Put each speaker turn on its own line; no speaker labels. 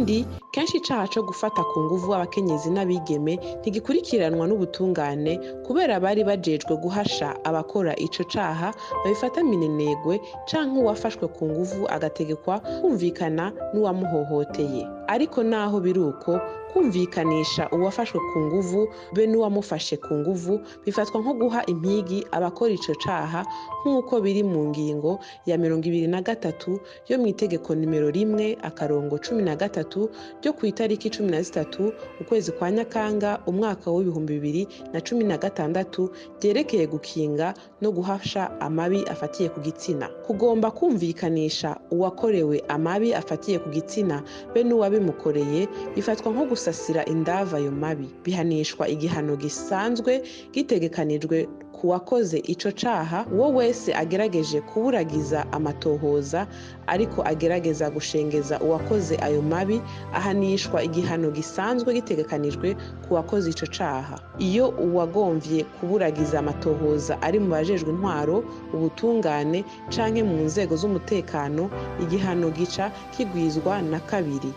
Burundi, kenshi icaha co gufata ku nguvu abakenyezi n'abigeme ntigikurikiranwa n'ubutungane, kubera abari bajejwe guhasha abakora ico caha babifata minenegwe, canke uwafashwe ku nguvu agategekwa kumvikana n'uwamuhohoteye. Ariko naho biri uko, kumvikanisha uwafashwe ku nguvu be n'uwamufashe ku nguvu bifatwa nko guha impigi abakora ico caha, nk'uko biri mu ngingo ya 23 yo mw'itegeko nimero 1-13 ryo kw'itariki 13 ukwezi kwa Nyakanga umwaka w'2016 ryerekeye gukinga no guhasha amabi afatiye ku gitsina. Kugomba kumvikanisha uwakorewe amabi afatiye ku gitsina be n'uwabimukoreye bifatwa nko gusasira indava ayo mabi, bihanishwa igihano gisanzwe gitegekanijwe ku wakoze ico caha. Uwo wese agerageje kuburagiza amatohoza ariko agerageza gushengeza uwakoze ayo mabi ahanishwa igihano gisanzwe gitegekanijwe ku wakoze ico caha. Iyo uwagomvye kuburagiza amatohoza ari mu bajejwe intwaro, ubutungane canke mu nzego z'umutekano, igihano gica kigwizwa na kabiri.